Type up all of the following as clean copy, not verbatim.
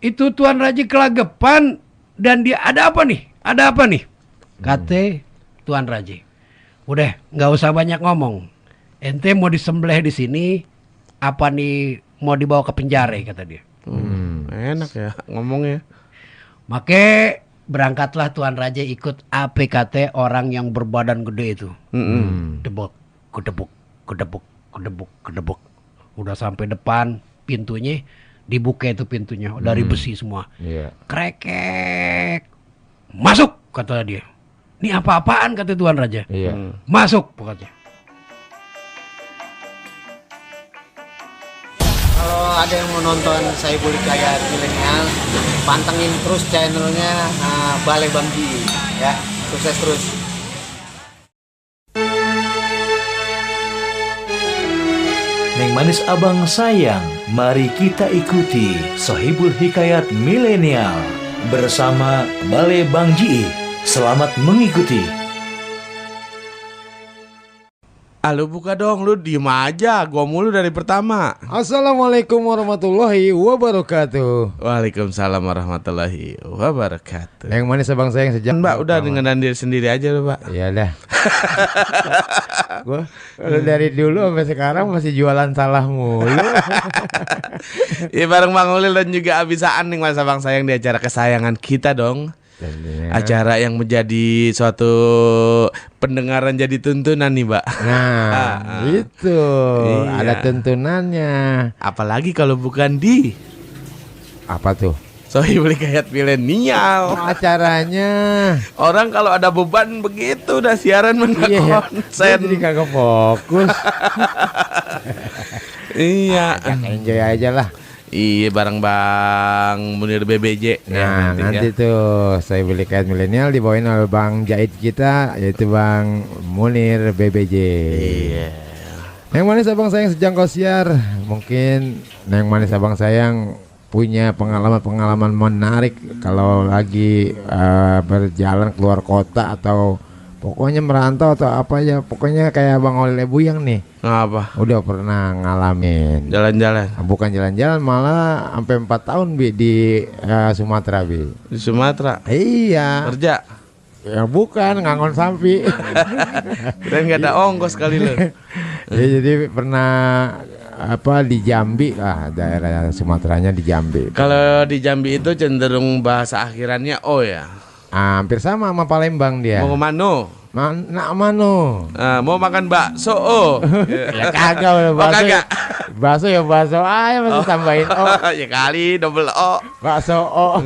itu Tuan Raja kelagapan dan dia ada apa nih? Ada apa nih? Kata Tuan Raja. Udah, nggak usah banyak ngomong. Ente mau disembelih di sini, apa nih mau dibawa ke penjara kata dia. Enak ya ngomongnya. Maka berangkatlah Tuan Raja ikut APKT orang yang berbadan gede itu. Debuk, kedebuk, kedebuk, kedebuk, kedebuk. Udah sampai depan pintunya, dibuka itu pintunya dari besi semua. Krekek. Masuk kata dia. Ini apa-apaan kata Tuan Raja. Masuk pokoknya. Kalau ada yang mau nonton Saiful Hikayat Milenial, pantengin terus channelnya Balai Bang Ji ya. Sukses terus. Neng manis abang sayang, mari kita ikuti Sohibul Hikayat Milenial bersama Balai Bang Ji. Selamat mengikuti. Lu buka dong, lu diem aja, gua mulu dari pertama. Assalamualaikum warahmatullahi wabarakatuh. Waalaikumsalam warahmatullahi wabarakatuh. Yang manis abang sayang sejak Mbak udah dengan diri sendiri aja lu, Pak. Iya dah. Gua dari dulu sampai sekarang masih jualan salah mulu. Ya bareng Bang Ulil dan juga Abisaan nih Mas Abang sayang di acara kesayangan kita dong. Acara yang menjadi suatu pendengaran jadi tuntunan nih, Mbak. Nah, itu Iya. ada tuntunannya. Apalagi kalau bukan di Apa tuh? Sohibul Hikayat Milenial. Acaranya. Orang kalau ada beban begitu udah siaran mendak Iya, konsen. jadi kagak fokus. Iya. Enjoy aja lah. Iya bareng Bang Munir BBJ. Nah, nanti tuh saya beli Hikayat Milenial dibawain oleh Bang Jahit kita, yaitu Bang Munir BBJ. Iya. Yang manis abang sayang sejangkau siar. Mungkin yang manis abang sayang punya pengalaman-pengalaman menarik kalau lagi berjalan keluar kota atau pokoknya merantau atau apa ya. Pokoknya kayak Bang Oleh Buyang nih. Apa? Udah pernah ngalamin Jalan-jalan. bukan jalan-jalan, malah sampai 4 tahun Bi di Sumatera Bi. Di Sumatera. Iya. Kerja. Ya bukan ngangon sapi. Dan nggak ada ongkos kali lo. Ya, jadi pernah apa di Jambi lah, daerah Sumateranya di Jambi. Kalau di Jambi itu cenderung bahasa akhirannya oh ya. Hampir sama Palembang dia. Mau kemana? Nak mano? Mau makan bakso oh. Ya kagak udah Oh bakso. kagak. Bakso ya bakso aja masih tambahin Ya kali double O. bakso o.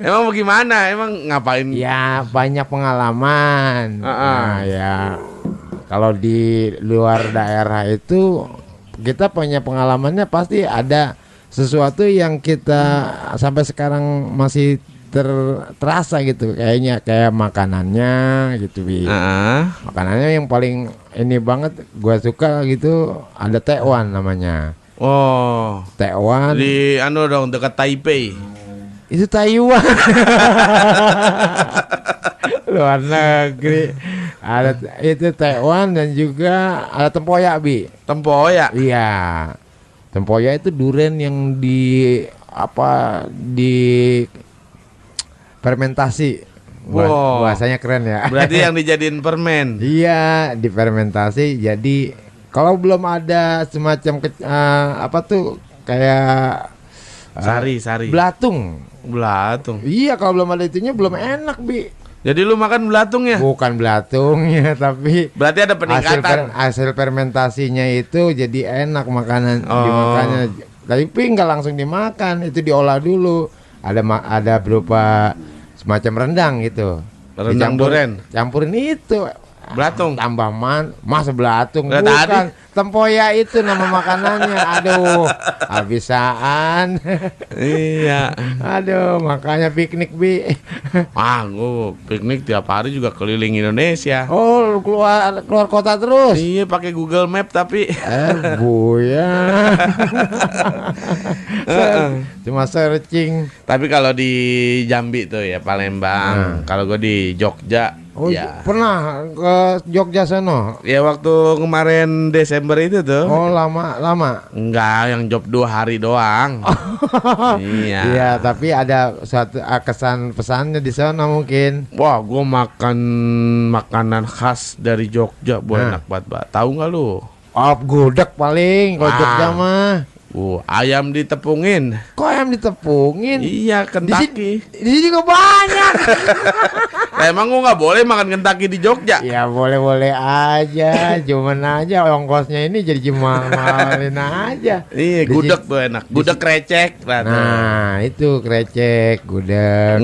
Emang bagaimana? Emang ngapain? Ya banyak pengalaman. Nah ya kalau di luar daerah itu kita punya pengalamannya pasti ada sesuatu yang kita sampai sekarang masih terasa gitu, kayaknya kayak makanannya gitu Bi. Makanannya yang paling ini banget gua suka gitu, ada tekwan namanya. Oh. Tekwan Di anu dong dekat Taipei. itu Taiwan. Luar negeri. Ada itu tekwan dan juga ada tempoyak Bi. Tempoyak. Iya. Tempoyak itu durian yang di apa di fermentasi. Wow. Bahasanya keren ya. Berarti yang dijadiin permen. Iya, difermentasi jadi kalau belum ada semacam apa tuh kayak Sari. belatung. Belatung. Iya, kalau belum ada itunya belum enak, Bi. Jadi lu makan belatung ya? Bukan belatungnya tapi Berarti ada peningkatan. hasil fermentasinya itu jadi enak makanan dimakannya. Tapi nggak langsung dimakan, itu diolah dulu. Ada berupa semacam rendang gitu. Rendang duren. Campurin itu Belatung. tambah masa belatung Lah, bukan tadi. tempoyak itu nama makanannya. Aduh, habisaan. Iya. Aduh, makanya piknik Bi. Gua piknik tiap hari juga keliling Indonesia. Oh, keluar kota terus. Iya, pakai Google Map tapi Buya. Cuma searching. tapi kalau di Jambi tuh ya Palembang, kalau gua di Jogja Oh, Ya. pernah ke Jogja sono? Ya waktu kemarin Desember itu tuh. Oh, lama. Enggak, yang job 2 hari doang. Iya. Iya, tapi ada suatu kesan pesannya di sana mungkin. Wah, gua makan makanan khas dari Jogja, Nah. enak banget. Tahu nggak lu? Oh, gudeg paling kalau Jogja mah. Ayam ditepungin. Kok ayam ditepungin? Iya, Kentucky. Di sini juga banyak. Lah, emang gua nggak boleh makan Kentucky di Jogja? Ya boleh-boleh aja, cuman aja ongkosnya ini jadi mahalin aja. Iya, Di gudeg tuh enak. Gudeg recek. Nah, itu krecek, gudeg.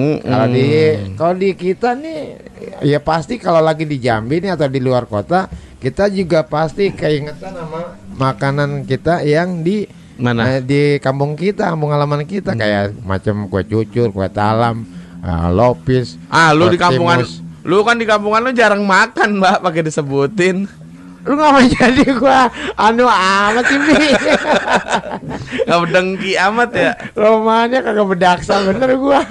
Kalau di kita nih, ya pasti kalau lagi di Jambi nih atau di luar kota, kita juga pasti keingetan sama makanan kita yang di Mana? di kampung kita, kampung halaman kita kayak macam kue cucur, kue talam, lopis. Lu di kue kampungan, timus. lu kan di kampungan lu jarang makan, Mbak, pakai disebutin. Lu nggak mau jadi gua amat sih Mi. Nggak berdengki amat ya. Romanya kagak bedaksa bener gua.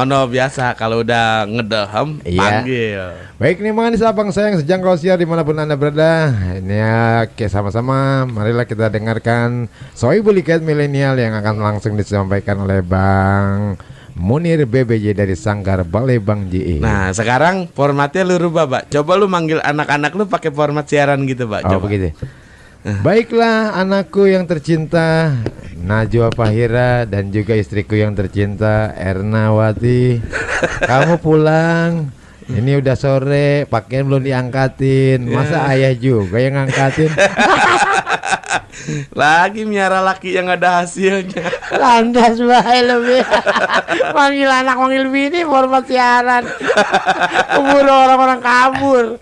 No, biasa kalau udah ngedehem Iya. panggil. Baik nih manis abang sayang sejangkau siar dimanapun anda berada. Ini ya sama-sama marilah kita dengarkan Sohibul Hikayat Milenial yang akan langsung disampaikan oleh Bang Munir BBJ dari Sanggar Balai Bang JI. Nah, sekarang formatnya lu rubah, Pak. Coba lu manggil anak-anak lu pakai format siaran gitu, Pak. Oh Coba. begitu. Baiklah anakku yang tercinta Najwa Fahira dan juga istriku yang tercinta Ernawati. Kamu pulang. Ini udah sore, pakaian belum diangkatin. Masa ayah juga yang ngangkatin? Lagi miara laki yang ada hasilnya. Landas bae lebih. Manggil anak manggil bini format siaran. Keburu orang-orang kabur.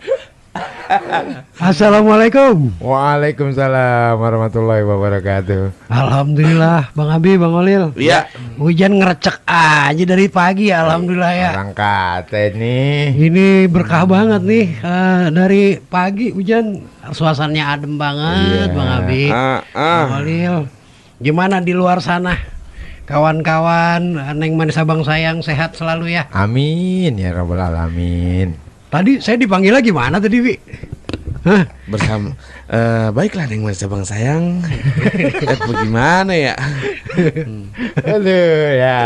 Assalamualaikum. Waalaikumsalam warahmatullahi wabarakatuh. Alhamdulillah, Bang Abi, Bang Olil. Iya. Hujan ngerecek aja dari pagi, alhamdulillah ya. Orang kate nih. Ini berkah banget nih, dari pagi hujan, suasananya adem banget, Iya. Bang Abi, Bang Olil. Gimana di luar sana? Kawan-kawan, Neng Manis Abang sayang sehat selalu ya. Amin ya rabbal alamin. Tadi saya dipanggil lagi mana tadi, Wi? Hah? Bersama baiklah Neng Mas Abang sayang. Bagaimana ya? Aduh ya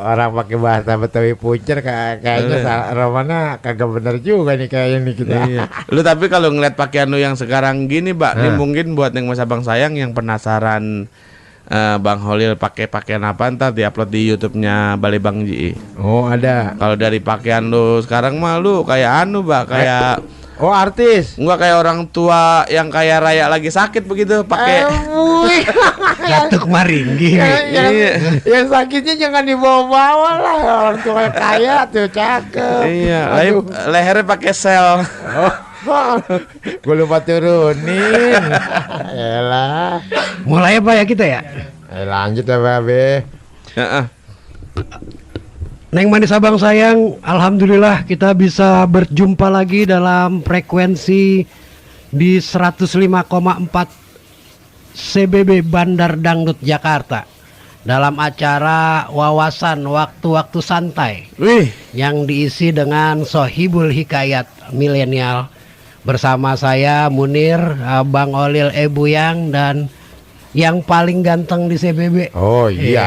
orang pakai bahasa Betawi puncer kayaknya romana kagak bener juga nih kayaknya nih kita. Iya. Lu tapi kalau ngeliat pakaian lu yang sekarang gini, Mbak, ini mungkin buat Neng Mas Abang sayang yang penasaran Bang Holil pakai pakaian apa, ntar diupload di YouTube-nya Balai Bang JI. Oh ada. Kalau dari pakaian lu sekarang mah lu kayak Mbak, kayak Oh artis. enggak kayak orang tua yang kayak raya lagi sakit begitu pakai Jatuh maringgi. Yang sakitnya jangan dibawa-bawa lah. Orang tua kaya tuh cakep. iya, lehernya pakai sel. Gue lupa turunin. Yalah. Mulai apa ya kita ya? Lanjut ya Babe. Heeh. Neng Manis Abang sayang, alhamdulillah kita bisa berjumpa lagi dalam frekuensi di 105,4 CBB Bandar Dangdut Jakarta dalam acara wawasan waktu-waktu santai Wih, yang diisi dengan Sohibul Hikayat Milenial bersama saya Munir, Bang Olil Ebuyang dan yang paling ganteng di CBB. Oh iya.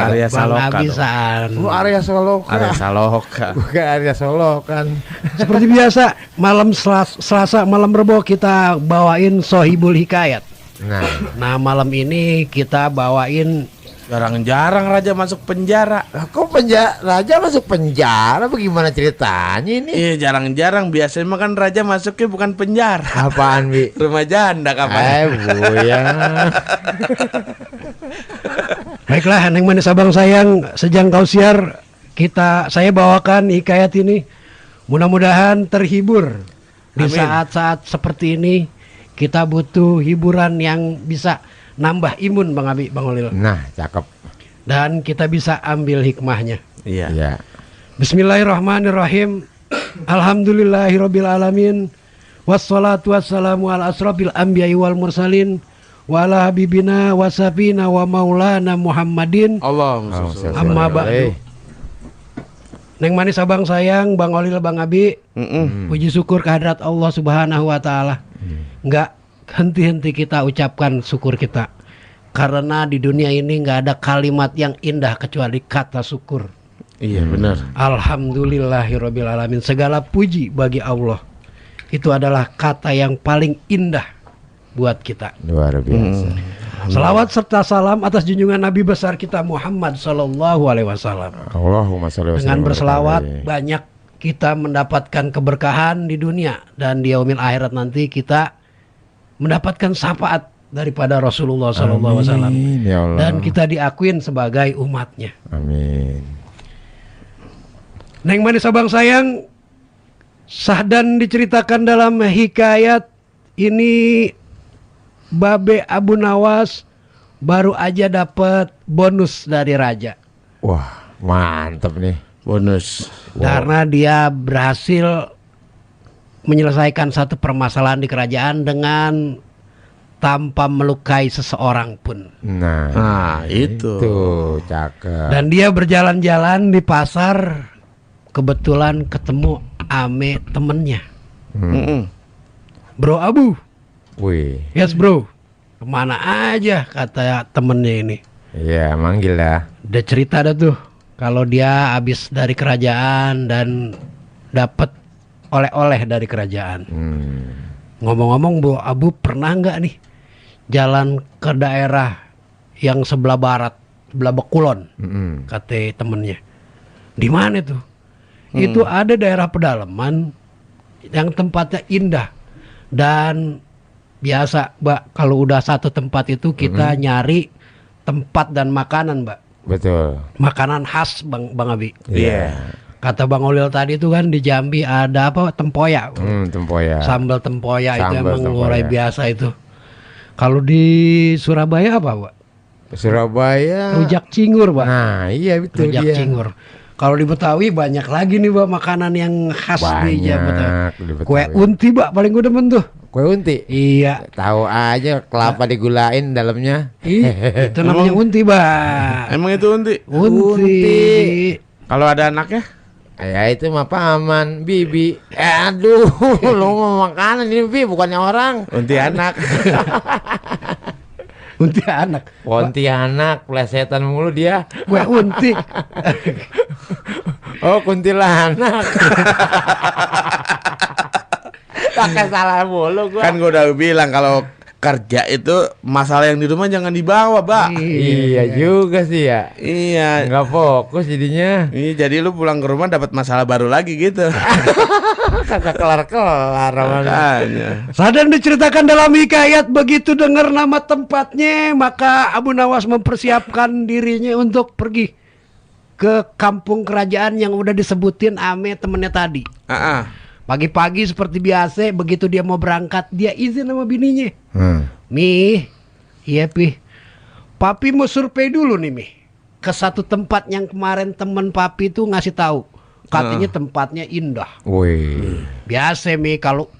Arya Bang Saloka. Abisan. Lu area Solo kan. Ada Saloka. Bukan area Solo kan. Seperti biasa, malam Selasa, malam Rebo kita bawain Sohibul Hikayat. Nah, malam ini kita bawain Jarang-jarang raja masuk penjara. Lah, kok raja masuk penjara? Bagaimana ceritanya ini? Iya, jarang-jarang. Biasanya mah kan raja masuknya bukan penjara. Apaan, Bi? Rumah janda kapan? Buya. Baiklah, Neng Manis Abang sayang, sejangkau siar saya bawakan hikayat ini. Mudah-mudahan terhibur. Di Amin. saat-saat seperti ini kita butuh hiburan yang bisa nambah imun, Bang Abi, Bang Olil. Nah, cakep. Dan kita bisa ambil hikmahnya. Iya. Ya. Bismillahirrahmanirrahim. Alhamdulillahirabbil alamin. Wassalatu wassalamu ala asrofil anbiya'i wal mursalin wa ala habibina wa safina wa maulana Muhammadin. Allahumma sholli. Amma ba'du. Neng manis abang sayang, Bang Olil, Bang Abi. Puji syukur kehadrat Allah Subhanahu wa taala. Enggak henti-henti kita ucapkan syukur kita. Karena di dunia ini enggak ada kalimat yang indah kecuali kata syukur. Iya benar. Alhamdulillahirabbil alamin. Segala puji bagi Allah. Itu adalah kata yang paling indah buat kita. Luar biasa. Selawat serta salam atas junjungan Nabi besar kita Muhammad sallallahu alaihi wasallam. Allahumma sholli wa Dengan sallim berselawat alaihi. banyak kita mendapatkan keberkahan di dunia, dan di yaumil akhirat nanti kita mendapatkan syafaat daripada Rasulullah sallallahu alaihi wasallam. Amin, ya Allah. Dan kita diakuin sebagai umatnya. Amin. Neng manis abang sayang, sahdan diceritakan dalam hikayat ini, Babe Abu Nawas baru aja dapat bonus dari raja. Wah, mantap nih. Bonus. Karena dia berhasil menyelesaikan satu permasalahan di kerajaan dengan tanpa melukai seseorang pun. Nah, itu. Cakep. Dan dia berjalan-jalan di pasar, kebetulan ketemu ame temennya. Bro Abu. Wih, Yes bro, kemana aja, kata temennya ini. iya manggil dah. Dia cerita dah tuh, kalau dia habis dari kerajaan dan dapat oleh-oleh dari kerajaan. Ngomong-ngomong Bro Abu, pernah nggak nih jalan ke daerah yang sebelah barat, sebelah Bekulon? Kata temennya. Di mana tuh? Itu ada daerah pedalaman yang tempatnya indah. Dan biasa Mbak, kalau udah satu tempat itu kita nyari tempat dan makanan Mbak. Betul. Makanan khas Bang Abi. Iya. Kata Bang Olil tadi itu kan di Jambi ada apa, tempoyak. Tempoyak. Sambal tempoyak itu Sambal emang tempoyak. luar biasa itu. Kalau di Surabaya apa Pak? Surabaya. Rujak cingur Pak. Nah, iya betul Rujak dia. cingur. Kalau di Betawi banyak lagi nih Pak makanan yang khas di Betawi. di Betawi. Kue unti Pak paling gue demen tuh. Kue unti. Iya. Tahu aja kelapa digulain dalamnya. Itu namanya unti Pak. Emang itu unti? Unti. Kalau ada anaknya? Ya itu mah paman, bibi. Aduh, lu mau makanan ini bi, bukannya orang. Unti anak. Unti anak. Pontianak, plesetan mulu dia. Kue unti. Oh, kuntilanak. Pakai salah mulu gua. Kan gue udah bilang kalau kerja itu masalah yang di rumah jangan dibawa, Pak. Iya juga sih ya. Iya. Nggak fokus jadinya. Iya, jadi lu pulang ke rumah dapat masalah baru lagi gitu. Kagak kelar-kelar. Makanya. Sadan diceritakan dalam hikayat, begitu dengar nama tempatnya maka Abu Nawas mempersiapkan dirinya untuk pergi ke kampung kerajaan yang udah disebutin ame temennya tadi. Pagi-pagi seperti biasa, begitu dia mau berangkat dia izin sama bininya. Mi, iya Pi, Papi mau survei dulu nih Mi, ke satu tempat yang kemarin temen Papi tuh ngasih tahu. Katanya tempatnya indah. Wih. Biasa Mi, kalau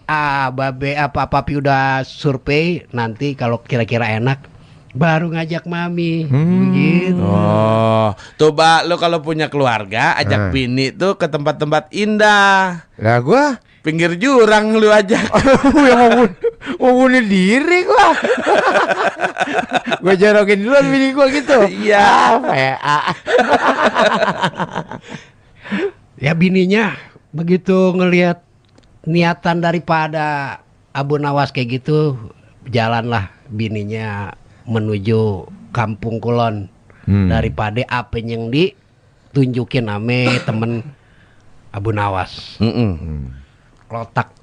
Babe apa Papi udah survei, nanti kalau kira-kira enak baru ngajak Mami. Begitu. Oh, coba lu kalau punya keluarga ajak bini tuh ke tempat-tempat indah. Lah gua Pinggir jurang lu ajak. mau bunuh diri gua. Gua jorokin duluan bini gua gitu. Iya. Ya bininya begitu ngelihat niatan daripada Abu Nawas kayak gitu, jalanlah bininya menuju Kampung Kulon. Daripada apa yang ditunjukin ame temen Abu Nawas. Lotak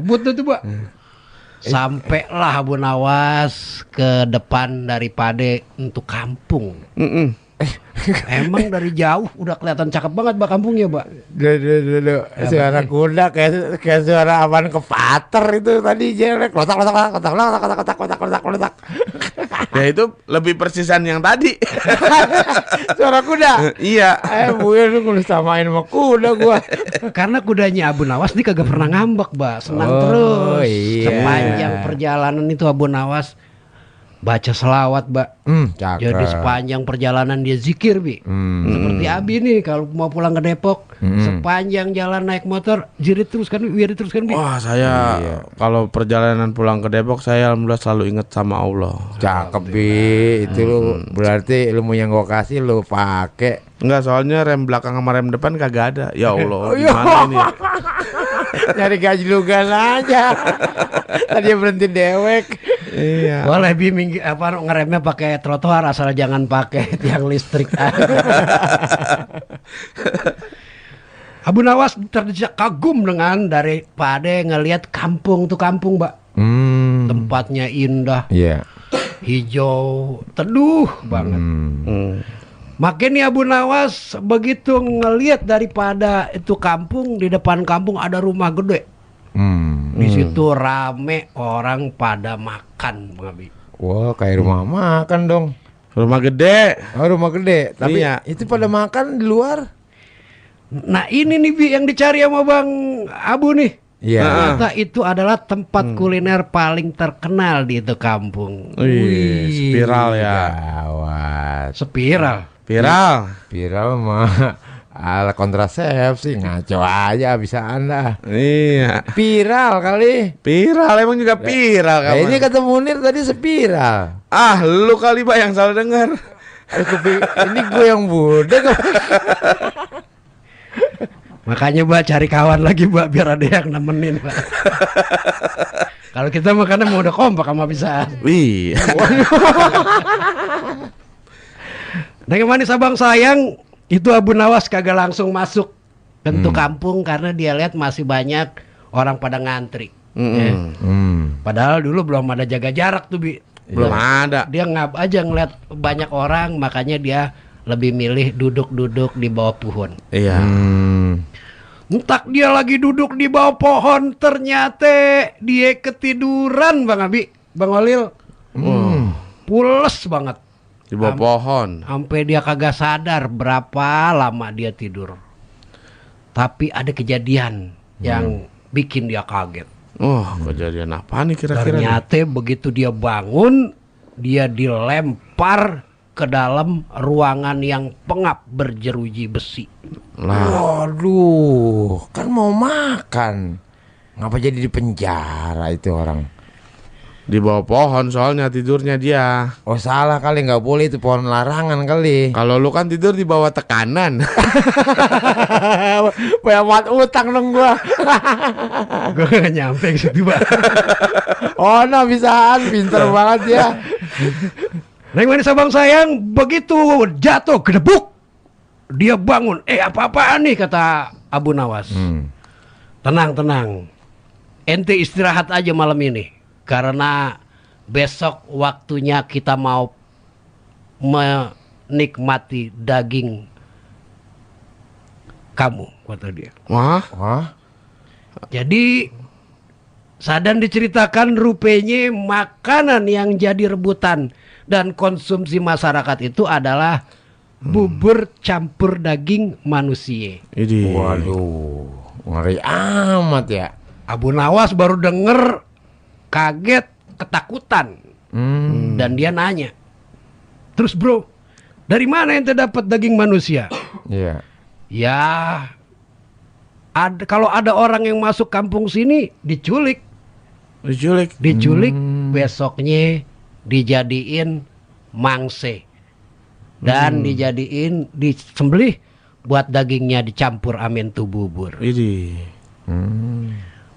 betul tuh Pak. Sampailah Abu Nawas ke depan daripada untuk kampung. Emang dari jauh udah kelihatan cakep banget Pak kampungnya, Pak. Dulu suara kuda kayak suara awan kepater itu tadi jelek. Kotak. Ya itu lebih persisan yang tadi. Suara kuda. Iya. Gue lu samain sama kuda gua. Karena kudanya Abu Nawas nih kagak pernah ngambek, Pak. Senang Oh, terus. iya. Sepanjang perjalanan itu Abu Nawas baca selawat, Mbak. Cakep. Jadi sepanjang perjalanan dia zikir, Bi. Seperti Abi nih kalau mau pulang ke Depok, sepanjang jalan naik motor, wirid terus kan, Bi. Wah, saya kalau perjalanan pulang ke Depok, saya alhamdulillah selalu ingat sama Allah. Cakep, Bi. Itu lu berarti ilmu yang gua kasih lu pakai. Enggak, soalnya rem belakang sama rem depan kagak ada. Ya Allah, gimana ini? Nyari gajlugan aja. Tadi berhenti dewek. Iya. Boleh Bi ngeremnya pakai trotoar asal jangan pakai tiang listrik. Abu Nawas terdesak kagum dengan daripada ngelihat kampung, Mbak. Tempatnya indah, Iya. hijau, teduh banget. Makanya Abu Nawas begitu ngelihat daripada itu kampung, di depan kampung ada rumah gede. Di situ rame orang pada makan, Bang Abi. Wah, kayak rumah makan dong. Rumah gede. Oh, rumah gede. Tapi Iya. itu pada makan di luar. Nah ini nih Bi yang dicari sama Bang Abu nih. Iya. Ternyata itu adalah tempat kuliner paling terkenal di itu kampung. Wih, spiral ya. Gawat. Spiral. Viral. Viral mah ala kontrasepsi, ngaco aja bisa Anda. Iya. Viral kali. Viral emang juga viral Nah, kawan. ini kata Munir tadi sepiral. Ah, lu kali Pak yang salah dengar. Ini gue yang budek. Makanya Mbak cari kawan lagi Mbak biar ada yang nemenin Mbak. Kalau kita makannya mau udah kompak sama bisa. Wih. Dengan manis abang sayang itu Abu Nawas kagak langsung masuk tentu kampung karena dia lihat masih banyak orang pada ngantri. Ya. Padahal dulu belum ada jaga jarak tuh Bi. Belum ada. Dia ngap aja ngeliat banyak orang, makanya dia lebih milih duduk-duduk di bawah pohon. Iya. Entak dia lagi duduk di bawah pohon, ternyata dia ketiduran Bang Abi, Bang Olil. Pules banget. Di bawah pohon. Sampai dia kagak sadar berapa lama dia tidur. Tapi ada kejadian yang bikin dia kaget. Oh, kejadian apa nih kira-kira? Ternyata begitu dia bangun, dia dilempar ke dalam ruangan yang pengap berjeruji besi. Waduh, kan mau makan. Ngapa jadi di penjara itu orang? Di bawah pohon soalnya tidurnya dia. Oh salah kali, nggak boleh itu pohon larangan kali. Kalau lu kan tidur di bawah tekanan. Banyak utang dong gua. Gue gak nyampe ke situ Pak. Oh no, bisaan, pinter banget ya. Neng manis abang sayang, begitu jatuh gedebuk, dia bangun. Apa-apaan nih kata Abu Nawas. Tenang. Ente istirahat aja malam ini, karena besok waktunya kita mau menikmati daging kamu, kata dia. Wah. Jadi Sadan diceritakan rupanya makanan yang jadi rebutan dan konsumsi masyarakat itu adalah bubur campur daging manusia. Ini. Waduh, ngeri amat ya. Abu Nawas baru denger kaget, ketakutan. Dan dia nanya, terus bro, dari mana ente dapat daging manusia? Iya. Ya, kalau ada orang yang masuk kampung sini diculik, besoknya dijadiin mangse dan dijadiin disembelih buat dagingnya dicampur amin tu bubur. Ini.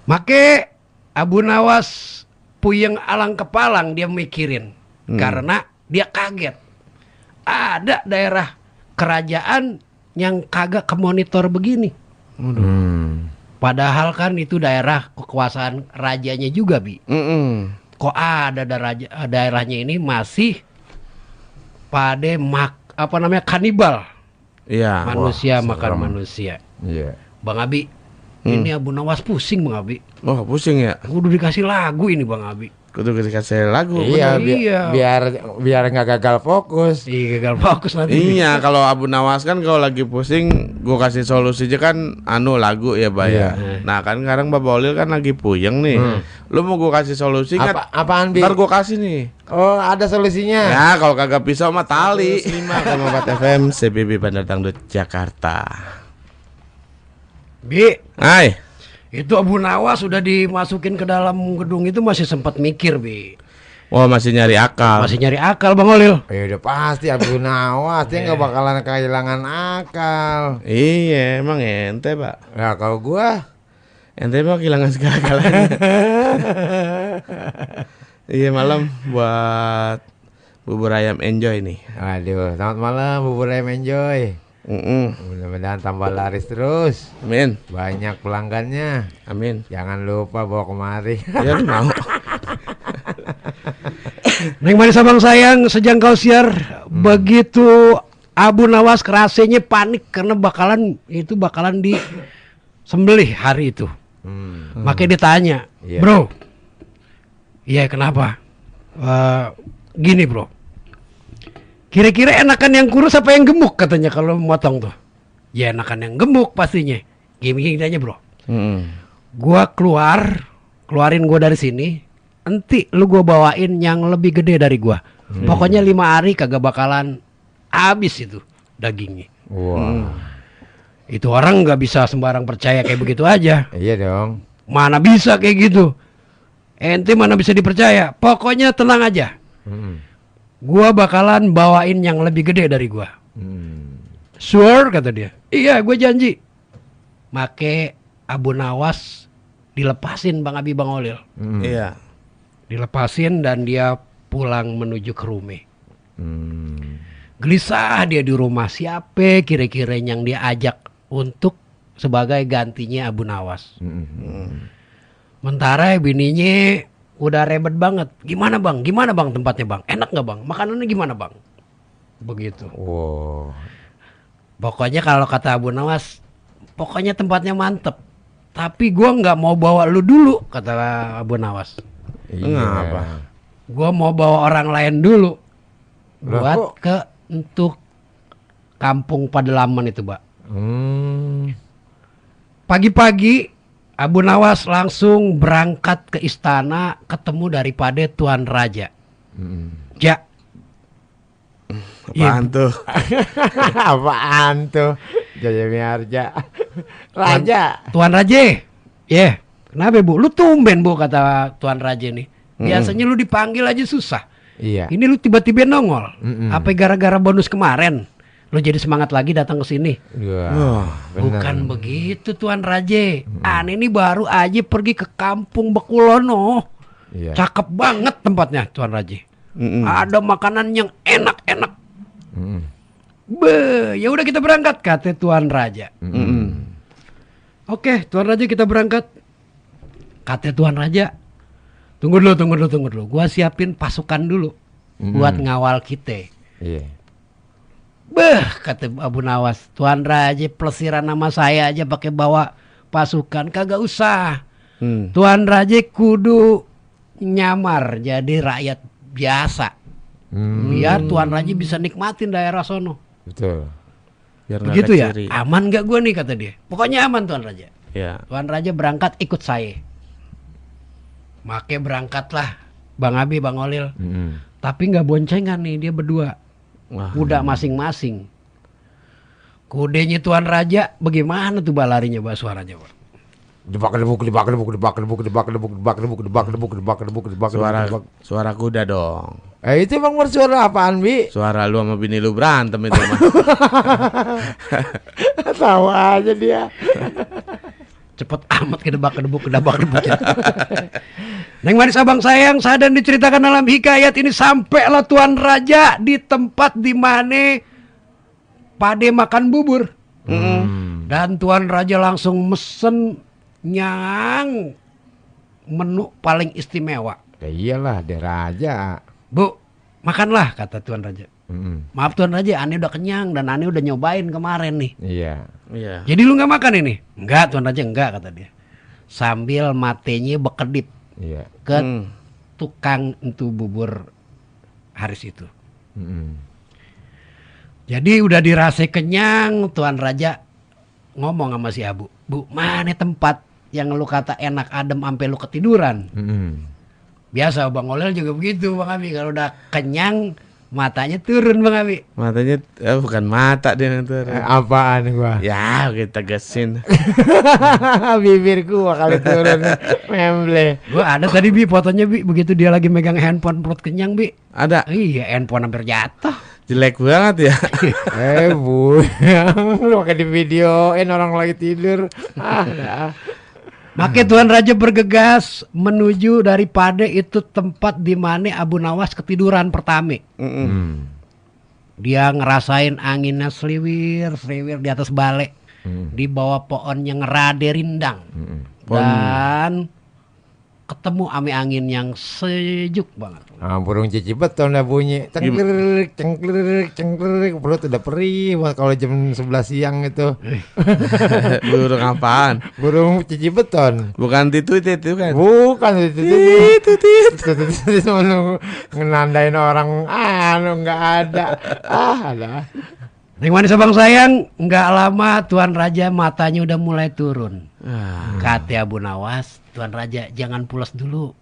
Make Abu Nawas puyeng alang kepalang dia mikirin karena dia kaget. Ada daerah kerajaan yang kagak kemonitor begini. Padahal kan itu daerah kekuasaan rajanya juga Bi. Kok ada daerahnya ini masih pada kanibal. Iya. Manusia makan manusia. Iya. Bang Abi, ini Abu Nawas pusing Bang Abi. Oh, pusing ya. Kudu dikasih lagu ini Bang Abi. Kudu dikasih lagu. Iya, Iya. biar nggak gagal fokus. Iya gagal fokus nanti. Iya, kalau Abu Nawas kan kalau lagi pusing, gua kasih solusi aja kan lagu ya, Pak ya. Nah, kan sekarang Bapak Olil kan lagi puyeng nih. Lu mau gua kasih solusi nggak? Apaan Bi? Ntar gua kasih nih. Oh, ada solusinya. Ya kalau kagak pisau mah tali. 5,4 FM CBB Bandar Dangdut Jakarta. Bi, Hai. itu Abu Nawas sudah dimasukin ke dalam gedung itu masih sempat mikir, Bi. Wah masih nyari akal. Masih nyari akal Bang Olil. Ya udah pasti Abu Nawas dia nggak bakalan kehilangan akal. Iya emang ente Pak. Ya kalau gua Ente mah kehilangan segala-galanya. Iya malam buat bubur ayam enjoy nih. Aduh, selamat malam bubur ayam enjoy. Mudah-mudahan tambah laris terus. Amin. Banyak pelanggannya. Amin. Jangan lupa bawa kemari. Ya lu mau. Neng manis abang sayang sejangkau siar. Begitu Abu Nawas kerasanya panik karena bakalan di sembelih hari itu. Makanya ditanya, Iya. bro. Iya kenapa? Gini bro. Kira-kira enakan yang kurus apa yang gemuk katanya kalau motong tuh? Ya enakan yang gemuk pastinya. Gini aja bro. Gua keluarin gua dari sini. Enti lu gua bawain yang lebih gede dari gua. Pokoknya 5 hari kagak bakalan habis itu dagingnya. Wah. Itu orang nggak bisa sembarang percaya kayak begitu aja. Iya dong. Mana bisa kayak gitu? Ente mana bisa dipercaya? Pokoknya tenang aja. Gua bakalan bawain yang lebih gede dari gua. Sure kata dia. Iya, gue janji. Make Abu Nawas dilepasin Bang Abi Bang Olil. Iya. Dilepasin dan dia pulang menuju ke rumah. Gelisah dia di rumah. Siapa kira-kira yang dia ajak untuk sebagai gantinya Abu Nawas. Mentara bininya udah ribet banget. Gimana bang? Gimana bang tempatnya bang? Enak nggak bang? Makanannya gimana bang? Begitu. Wow. Pokoknya kalau kata Abu Nawas, pokoknya tempatnya mantep. Tapi gua nggak mau bawa lu dulu, kata Abu Nawas. Ngapa? Gua mau bawa orang lain dulu. Lah, Buat kok? ke untuk kampung Padelaman itu, Pak. Pagi-pagi Abu Nawas langsung berangkat ke istana ketemu daripada Tuan Raja. Ja. Apaan tuh? Apaan tuh? Jaya Miharja. Raja. Tuan Raja. Ya. Kenapa Bu? Lu tumben Bu kata Tuan Raja nih. Biasanya lu dipanggil aja susah. Iya. Ini lu tiba-tiba nongol. Apa gara-gara bonus kemarin? Lu jadi semangat lagi datang ke sini. Wah, Bukan begitu Tuan Raja. Aneh ini baru aja pergi ke kampung Bekulono. Iya. Cakep banget tempatnya Tuan Raja. Ada makanan yang enak-enak. Ya udah kita berangkat kata Tuan Raja. Oke, Tuan Raja kita berangkat. Kata Tuan Raja, tunggu dulu. Gua siapin pasukan dulu buat ngawal kita. Iya. Kata Abu Nawas, Tuan Raja pelesiran nama saya aja pakai bawa pasukan, kagak usah. Tuan Raja kudu nyamar jadi rakyat biasa. Biar Tuan Raja bisa nikmatin daerah sono. Betul. Biar nggak Begitu ya? keciri. Aman gak gua nih kata dia. Pokoknya aman Tuan Raja. Ya. Tuan Raja berangkat ikut saya. Make berangkatlah Bang Abi, Bang Olil. Tapi nggak boncengan nih dia berdua. Wah. Kuda masing-masing. Kudenya Tuan Raja bagaimana tuh balarinya Pak suaranya Pak? Suara kuda dong. Itu bang bersuara apaan Bi? Suara lu sama bini lu berantem itu mah. Tahu aja dia. Cepet amat kedebak-kedebuk. Neng manis abang sayang, saya dan diceritakan dalam hikayat ini sampailah Tuan Raja di tempat di mana Pade makan bubur. Dan Tuan Raja langsung mesen yang menu paling istimewa. Ya iyalah dia raja. Bu, makanlah kata Tuan Raja. Maaf Tuan Raja, aneh udah kenyang dan aneh udah nyobain kemarin nih. Iya. Iya. Jadi lu nggak makan ini? Enggak Tuan Raja, enggak kata dia. Sambil matenya bekedip Iya. ke tukang itu bubur Haris itu. Jadi udah dirasa kenyang, Tuan Raja ngomong sama si Abu, Bu, mana tempat yang lu kata enak adem sampai lu ketiduran? Biasa Bang Olel juga begitu Bang Abi. Kalau udah kenyang matanya turun Bang Abi. Matanya bukan mata dia yang turun. Apaan gua? Ya kita gesin. Bibirku kali turun. Memble. Gua ada tadi Bi fotonya Bi, begitu dia lagi megang handphone perut kenyang Bi. Ada. Iya, handphone hampir jatuh. Jelek banget ya. Bu, lu pakai di videoin orang lagi tidur. Maka Tuan Raja bergegas menuju dari Pade itu tempat di mana Abu Nawas ketiduran pertama. Dia ngerasain anginnya seliwir di atas balai. Di bawah pohon yang ngerade rindang. Dan ketemu ame angin yang sejuk banget. Burung cici beton udah bunyi. Cengklik, cengklik, cengklik. Perut udah perih kalau jam 11 siang itu. Burung apaan? Burung cici beton. Bukan titut itu kan? Bukan itu ngenandain orang nggak ada. Ada. Neng manis abang sayang, nggak lama Tuan Raja matanya udah mulai turun. Kata Abu Nawas, Tuan Raja jangan pulas dulu.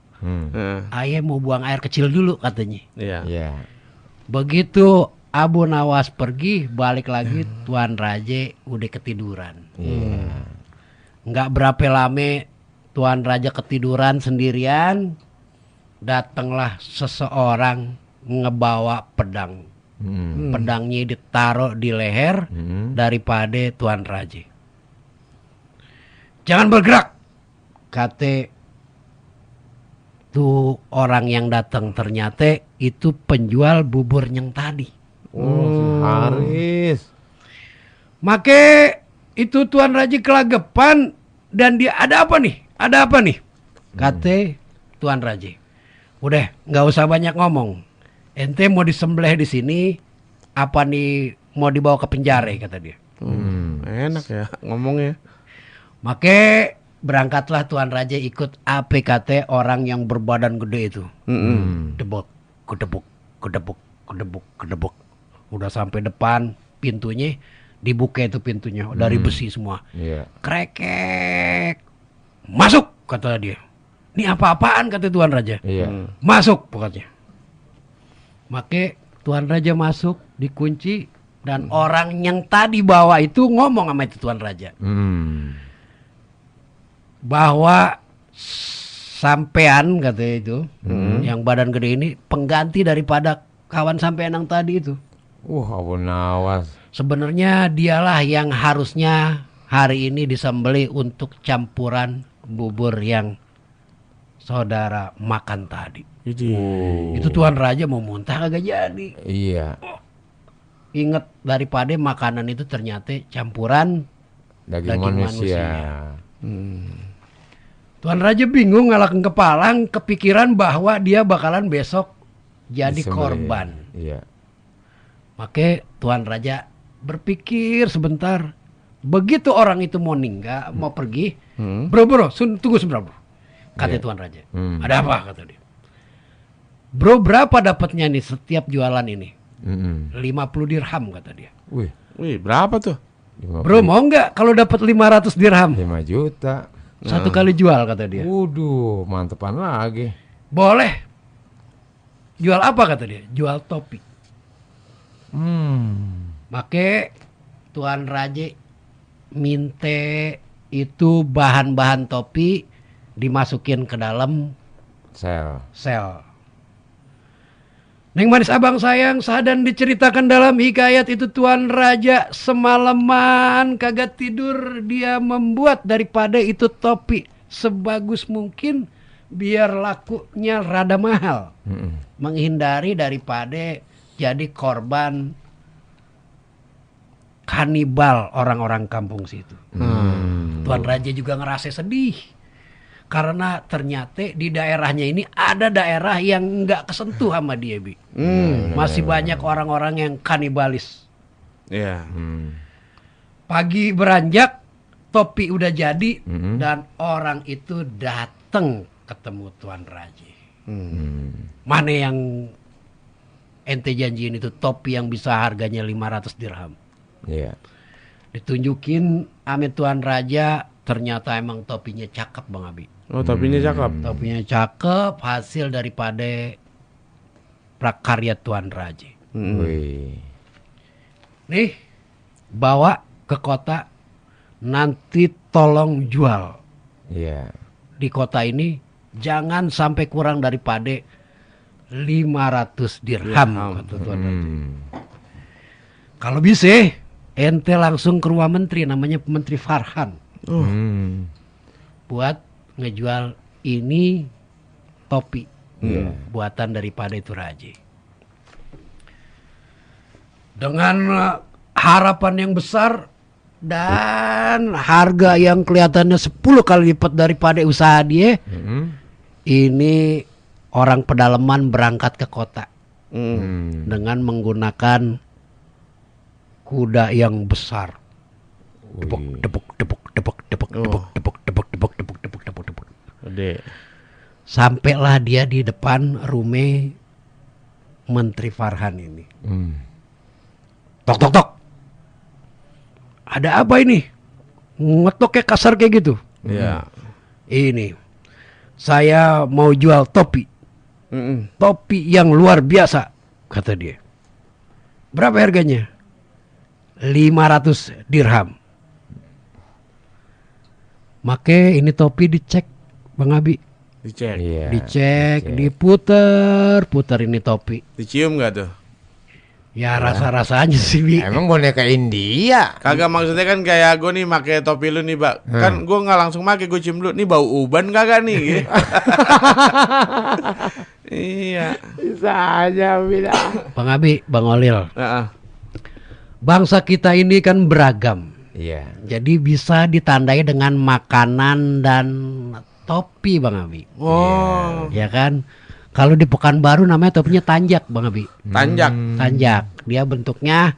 Ayah mau buang air kecil dulu katanya. Iya. Begitu Abu Nawas pergi, balik lagi Tuan Raja udah ketiduran. Nggak berapa lama Tuan Raja ketiduran sendirian, datanglah seseorang ngebawa pedang. Pedangnya ditaruh di leher daripada Tuan Raja. Jangan bergerak, kata tuh orang yang datang. Ternyata itu penjual bubur yang tadi. Haris. Maka itu Tuan Raja kelagepan dan dia ada apa nih? Ada apa nih? Kata Tuan Raja. Udah, nggak usah banyak ngomong. Ente mau disembelih di sini, apa nih mau dibawa ke penjara kata dia. Enak ya ngomongnya. Maka berangkatlah Tuan Raja ikut APKT orang yang berbadan gede itu. Debok, kedebuk, kedebuk, kedebuk, kedebuk. Udah sampai depan pintunya, dibuka itu pintunya dari besi semua. Krekek. Masuk kata dia. Ini apa-apaan kata Tuan Raja. Masuk pokoknya. Maka Tuan Raja masuk, dikunci, dan orang yang tadi bawa itu ngomong sama itu Tuan Raja. Bahwa sampean katanya itu, yang badan gede ini pengganti daripada kawan sampean yang tadi itu. Abu Nawas. Sebenarnya dialah yang harusnya hari ini disembelih untuk campuran bubur yang saudara makan tadi. Itu Tuan Raja mau muntah kagak jadi. Iya. Ingat daripada makanan itu ternyata campuran Daging manusia. Tuan Raja bingung ngalahin kepalang, kepikiran bahwa dia bakalan besok jadi Disembelih. korban. Iya. Maka Tuan Raja berpikir sebentar. Begitu orang itu mau ninggal, mau pergi, bro, tunggu sebentar bro. Kata Tuan Raja. Ada apa kata dia. Bro, berapa dapatnya nih setiap jualan ini? 50 dirham kata dia. Wih, berapa tuh? Bro, mau nggak kalau dapat 500 dirham? 5 juta. Satu kali jual kata dia. Waduh, mantepan lagi. Boleh. Jual apa kata dia? Jual topi. Maka Tuan Raja minta itu bahan-bahan topi dimasukin ke dalam sel. Neng manis abang sayang, sadan diceritakan dalam hikayat itu Tuan Raja semalaman kagak tidur, dia membuat daripada itu topi sebagus mungkin biar lakunya rada mahal. Menghindari daripada jadi korban kanibal orang-orang kampung situ. Tuan Raja juga ngerasa sedih. Karena ternyata di daerahnya ini ada daerah yang nggak kesentuh sama dia, Bi. Masih banyak orang-orang yang kanibalis. Iya. Pagi beranjak, topi udah jadi, dan orang itu datang ketemu Tuan Raja. Mana yang ente janjiin itu topi yang bisa harganya 500 dirham? Iya. Ditunjukin ame Tuan Raja, ternyata emang topinya cakep Bang Abi. Oh, topinya cakep. Topinya cakep, hasil daripada prakarya Tuan Raja. Wih. Nih, bawa ke kota, nanti tolong jual. Iya. Di kota ini jangan sampai kurang daripada 500 dirham, kata Tuan Raja. Kalau bisa, ente langsung ke rumah menteri, namanya Menteri Farhan, buat ngejual ini topi buatan daripada itu Raja. Dengan harapan yang besar dan harga yang kelihatannya 10 kali lipat daripada usaha dia, ini orang pedalaman berangkat ke kota dengan menggunakan kuda yang besar. Depok, depok, depok, depok, depok, depok, depok, depok, depok, depok, depok, depok, depok. Gede. Sampailah dia di depan rumah Menteri Farhan ini. Tok, tok, tok. Ada apa ini? Ngetoknya kasar kayak gitu. Iya. Ini, saya mau jual topi. Topi yang luar biasa, kata dia. Berapa harganya? 500 dirham. Make ini topi dicek, Bang Abi. Dicek. Iya. Dicek, diputer ini topi. Dicium nggak tuh? Ya rasa-rasanya sih, Bi. Emang boneka India. Kagak, maksudnya kan kayak gue nih pakai topi lu nih, Bak. Kan gue nggak langsung pakai, gue cium dulu. Nih bau uban kagak nih? Gitu. Iya. Bisa aja bilang. Bang Abi, Bang Olil. Heeh. Bangsa kita ini kan beragam. Iya. Jadi bisa ditandai dengan makanan dan topi, Bang Abi. Oh. Ya kan? Kalau di Pekanbaru namanya topinya tanjak, Bang Abi. Tanjak. Tanjak. Dia bentuknya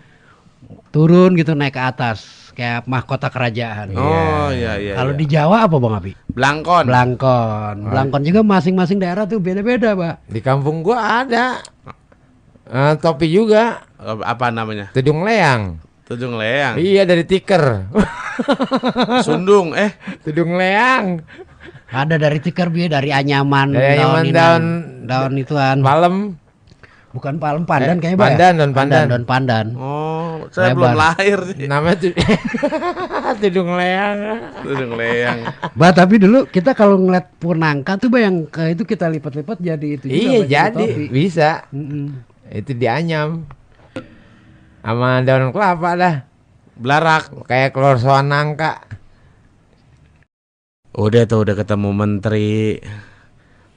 turun gitu naik ke atas kayak mahkota kerajaan. Oh iya iya. Kalau iya. di Jawa apa, Bang Abi? Blangkon. Blangkon. Blangkon juga masing-masing daerah tuh beda-beda, Pak. Di kampung gua ada topi juga, Apa namanya? tudung leang. Tudung leang. Iya, dari tiker. Sundung. Tudung leang. Ada dari tikar bi, dari anyaman, Dari anyaman daun ituan. Palem. Bukan palem, pandan kayaknya, Pak. Pandan, daun pandan. Daun pandan. Oh, saya Lebar. belum lahir sih. Namanya tudung leang. Tudung leang. Bah, tapi dulu kita kalau ngeliat purnangka tuh bayang itu kita lipat-lipat jadi itu juga. Iya, baju jadi topi. bisa. Mm-mm. Itu dianyam sama daun kelapa dah, Blarak. kayak keluar soal nangka. Udah tuh, udah ketemu menteri.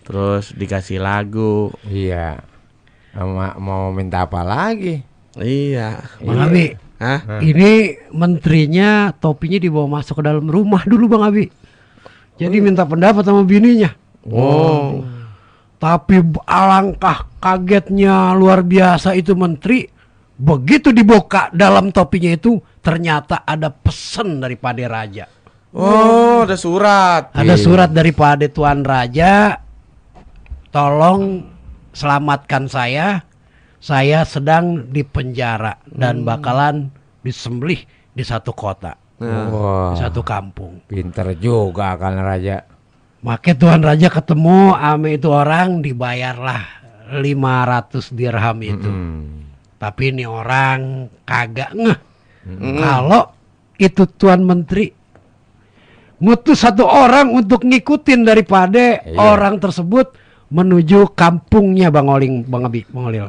Terus dikasih lagu. Iya. Mau minta apa lagi? Iya. Bang Abi, Hah? ini menterinya topinya dibawa masuk ke dalam rumah dulu, Bang Abi. Jadi minta pendapat sama bininya. Oh. Tapi alangkah kagetnya luar biasa itu menteri. Begitu dibuka dalam topinya itu, ternyata ada pesan daripada raja. Oh, ada surat. Ada surat daripada Tuan Raja. Tolong selamatkan saya. Saya sedang dipenjara dan bakalan disembelih di satu kota, Wah, di satu kampung. pinter juga kan raja. Makanya Tuan Raja ketemu ame itu orang, dibayarlah 500 dirham itu. Tapi ini orang kagak ngeh kalau itu Tuan Menteri ngutus satu orang untuk ngikutin daripada orang tersebut menuju kampungnya Bang Oling, Bang Abi, Bang Olil.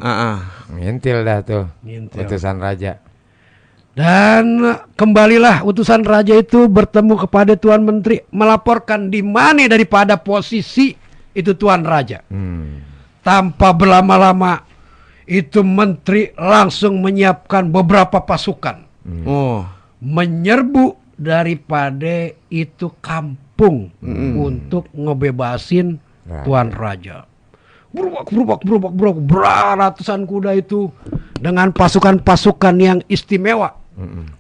Ngintil dah tuh Ngintil. utusan raja. Dan kembalilah utusan raja itu bertemu kepada Tuan Menteri, melaporkan di mana daripada posisi itu Tuan Raja. Tanpa berlama-lama itu menteri langsung menyiapkan beberapa pasukan Oh. menyerbu daripada itu kampung untuk ngebebasin Tuan Raja. Berubah, beratusan kuda itu dengan pasukan-pasukan yang istimewa.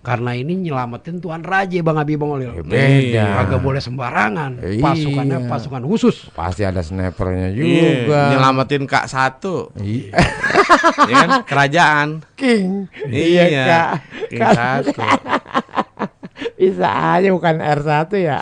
Karena ini nyelamatin Tuan Raja, Bang Abi, Bang Olil. Beda. Kagak boleh sembarangan. Iya. Pasukannya pasukan khusus. Pasti ada snipernya Iya, juga. nyelamatin Kak Satu. Iya. Ya kan? Kerajaan. King. Iya, Kak. King Satu. Bisa aja bukan R1 ya.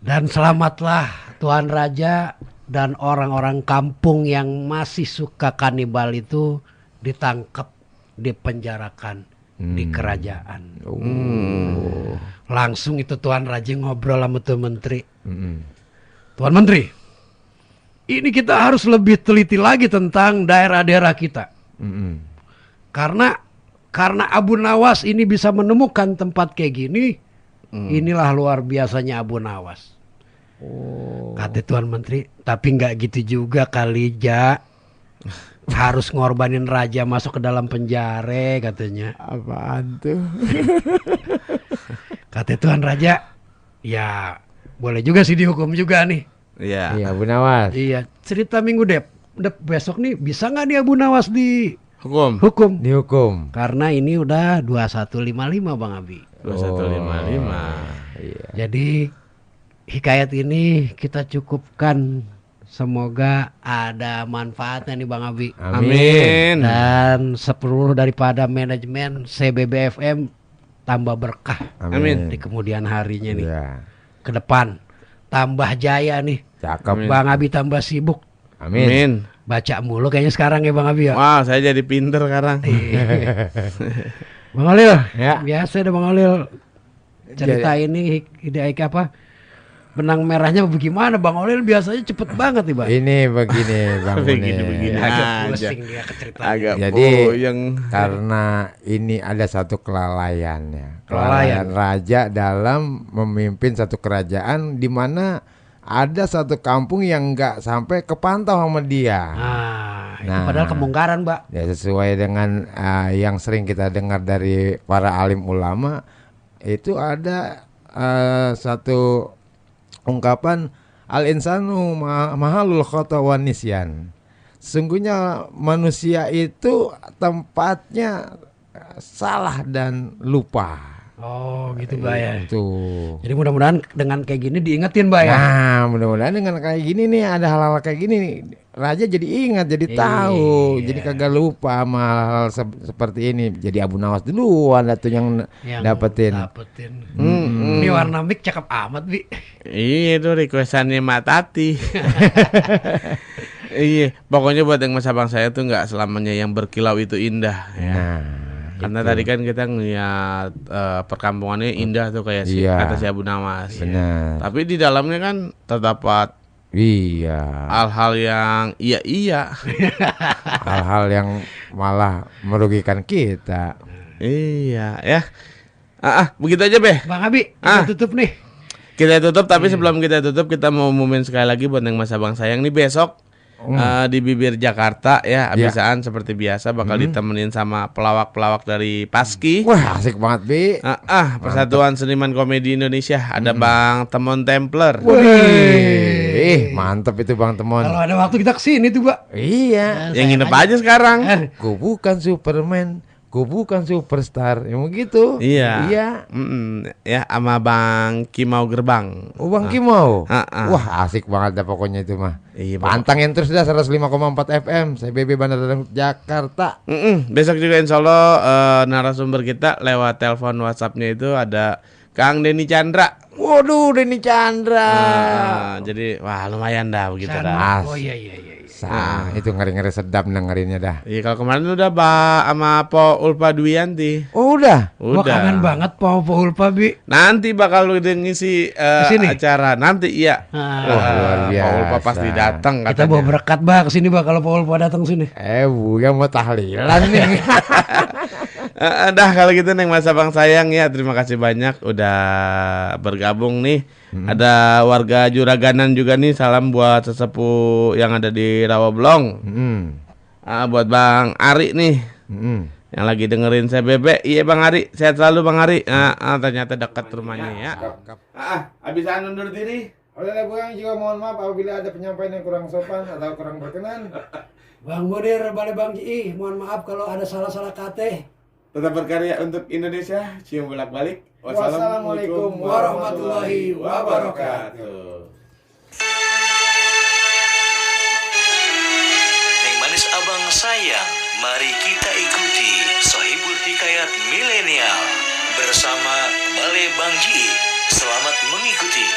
Dan selamatlah Tuan Raja dan orang-orang kampung yang masih suka kanibal itu ditangkap, dipenjarakan di kerajaan. Langsung itu Tuan Raja ngobrol sama Tuan Menteri. Tuan Menteri, ini kita harus lebih teliti lagi tentang daerah-daerah kita. Karena Abu Nawas ini bisa menemukan tempat kayak gini. Inilah luar biasanya Abu Nawas. Kata Tuan Menteri, tapi nggak gitu juga kali, Ja. Harus ngorbanin raja masuk ke dalam penjara katanya. Apaan tuh? Kata Tuan Raja, ya boleh juga sih dihukum juga nih. Iya. Iya, Bu Nawas. Iya, cerita minggu besok nih bisa nggak nih Abu Nawas Hukum. Dihukum. Karena ini udah 2155 Bang Abi. 2155. Iya. Jadi hikayat ini kita cukupkan. Semoga ada manfaatnya nih Bang Abi. Amin. Dan seluruh daripada manajemen CBBFM tambah berkah Amin. di kemudian harinya nih. Iya. Ke depan tambah jaya nih. Cakep. Bang Abi tambah sibuk. Amin. Baca mulu kayaknya sekarang ya Bang Abi ya. Wah, saya jadi pinter sekarang. Bang Olil, Ya. biasa deh Bang Olil cerita ini ide apa? Benang merahnya bagaimana Bang Olil biasanya cepet banget nih Bang. Ini begini Bang Begini-begini Munir. Agak aja. pusing dia ke ceritanya. Agak Jadi puyeng. karena ini ada satu kelalaian ya. Kelalaian. Raja dalam memimpin satu kerajaan di mana ada satu kampung yang nggak sampai kepantau sama dia. Itu Nah. padahal kemungkaran, Mbak. Ya sesuai dengan yang sering kita dengar dari para alim ulama, itu ada satu ungkapan al-insanu mahalul khata wan nisyan. Sungguhnya manusia itu tempatnya salah dan lupa. Oh, gitu Mbak ya. Itu. Jadi mudah-mudahan dengan kayak gini diingetin Mbak ya. Nah, mudah-mudahan dengan kayak gini nih, ada hal-hal kayak gini nih, raja jadi ingat, jadi tahu, jadi kagak lupa sama hal seperti ini. Jadi Abu Nawas duluan tuh yang dapetin. Ini warna mic cakep amat, Bi. Iya, itu requestannya Mak Tati. Iya, pokoknya buat yang masa bang saya tuh nggak selamanya yang berkilau itu indah ya. Nah, Karena tadi kan kita ngeliat perkampungannya indah tuh kayak si Iya. kata si Abu Nawas. benar. Tapi di dalamnya kan terdapat Iya. hal-hal yang iya. Hal-hal yang malah merugikan kita. Iya ya. Begitu aja Beh. Bang Abi, kita tutup nih. Kita tutup, tapi sebelum kita tutup kita mau umumin sekali lagi buat yang masa bang sayang nih besok di bibir Jakarta ya, abisaan seperti biasa bakal ditemenin sama pelawak-pelawak dari Paski. Wah, asik banget, Bi. Persatuan Seniman Komedi Indonesia. Ada Bang Temon Templer. Wih, mantep itu Bang Temon. Kalau ada waktu kita kesini tuh, Mbak. Iya. Yang nginep aja sekarang. Ku bukan Superman, ku bukan superstar. Yang begitu. Iya. Iya. Ya sama Bang Kimau Gerbang. Oh, Bang Kimau. Ah. Wah, asik banget dah pokoknya itu mah. Iya, Pantangin terus dah 105,4 FM. Saya BB Bandar Dadang Jakarta. Besok juga insya Allah narasumber kita lewat telepon WhatsAppnya itu ada Kang Denny Chandra. Waduh, Denny Chandra. Jadi wah lumayan dah begitu San- dah. Oh iya. Itu ngeri-ngeri sedap dengerinnya dah. Iya kalau kemarin udah sama Po Ulpa Dwiyanti. Oh, udah. Gua kangen banget Pak Ulpa, Bi. Nanti bakal udah ngisi Kesini? acara nanti iya. Wah, luar biasa. Po Ulpa pasti datang Kita katanya. bawa berkat, Mbak, kesini, Mbak, kalau Pak Ulpa datang sini. Buya mau tahlilan nih. Dah kalau gitu Neng Masa Bang sayang ya, terima kasih banyak udah bergabung nih. Ada warga Juraganan juga nih, salam buat sesepuh yang ada di Rawablong. Buat Bang Ari nih yang lagi dengerin saya Bebe. Iya Bang Ari, sehat selalu Bang Ari. Ternyata dekat rumahnya ya. Abisan undur diri. Oleh Bang juga mohon maaf apabila ada penyampaian yang kurang sopan atau kurang berkenan. Bang Munir, Balai Bang Ji, mohon maaf kalau ada salah-salah kata. Tetap berkarya untuk Indonesia. Cium bolak-balik. Wassalamualaikum warahmatullahi wabarakatuh. Neng manis abang sayang, mari kita ikuti Sohibul Hikayat Milenial bersama Balai Bang Ji. Selamat mengikuti.